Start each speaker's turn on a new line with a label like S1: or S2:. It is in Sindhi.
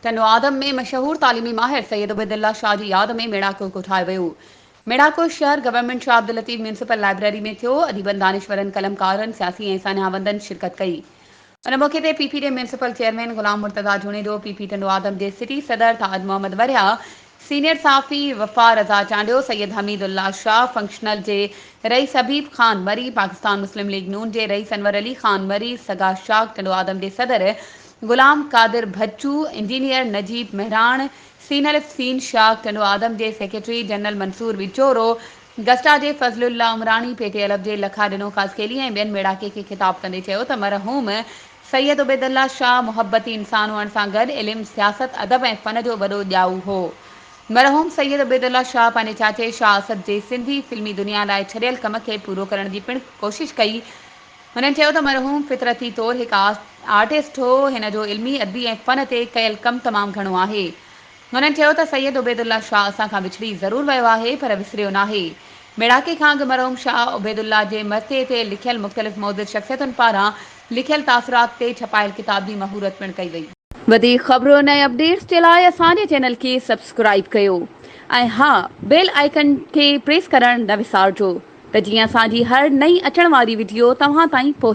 S1: ٽنڊو آدم ۾ مشهور تعليمي ماهر سيد عبيدالله شاهه جي ياد ۾ ميڙاڪو ڪوٺايو ويو. ميڙاڪو شهر government Shah Abdul Latif municipal library ۾ ٿيو. اديبن، دانشورن، قلمڪارن، سياسي ۽ ساڃاهه وندن شرڪت ڪئي. ان موقعي تي پي پي جي municipal chairman Ghulam Murtaza Junejo, P P Tando Adam جي سٽي صدر تاج محمد وريا، سينيئر صحافي وفا رضا چانڊيو، سيد حميد الله شاهه، فنڪشنل جي رئيس حبيب خان مري، پاڪستان مسلم ليگ نون جي رئيس انور علي خان مري، سگا شاخ ٽنڊو آدم جي صدر غلام قادر ڀچو، انجنيئر نجيب مهراڻ، سين الف سين شاخ ٽنڊو آدم جي سيڪريٽري جنرل منصور وچورو، گسٽا جي فضل الله عمراڻي، پي ٽي الف جي لکا ڏنو خاصخيلي ۽ ٻين ميڙاڪي کي خطاب ڪندي چيو ته مرحوم سيد عبيدالله شاهه محبتي انسان هئڻ سان گڏ علم، سياست، ادب ۽ فن جو وڏو ڄائو هو. مرحوم سيد عبيدالله شاهه پنهنجي چاچي شاهه اسد جي سنڌي فلمي دنيا لاء ڇڏيل ڪم کي پورو ڪرڻ جي پڻ ڪوشش ڪئي. هنن چيو ته مرحوم فطرتي طور هڪ آرٽسٽ هو، هن جو علمي، ادبي ۽ فن تي ڪيل ڪم تمام گهڻو آهي. هنن چيو ته سيد عبيدالله شاهه اسان کان وڇڙي ضرور ويو آهي پر وسريو ناهي. ميڙاڪي کان اڳ مرحوم شاهه عبيدالله جي مرثيي تي لکيل مختلف معزز شخصيتن پاران لکيل تاثرات تي ڇپايل ڪتاب جي مهورت پڻ ڪئي وئي. وڌيڪ خبرن ۽ اپڊيٽس جي لاء اسان جي چينل کي سبسڪرائيب ڪيو ۽ ها بيل آئيڪن کي پريس ڪرڻ نه وسارجو ته جيئن اسان جي هر نئين اچڻ واري وڊيو توهان تائين پهچي.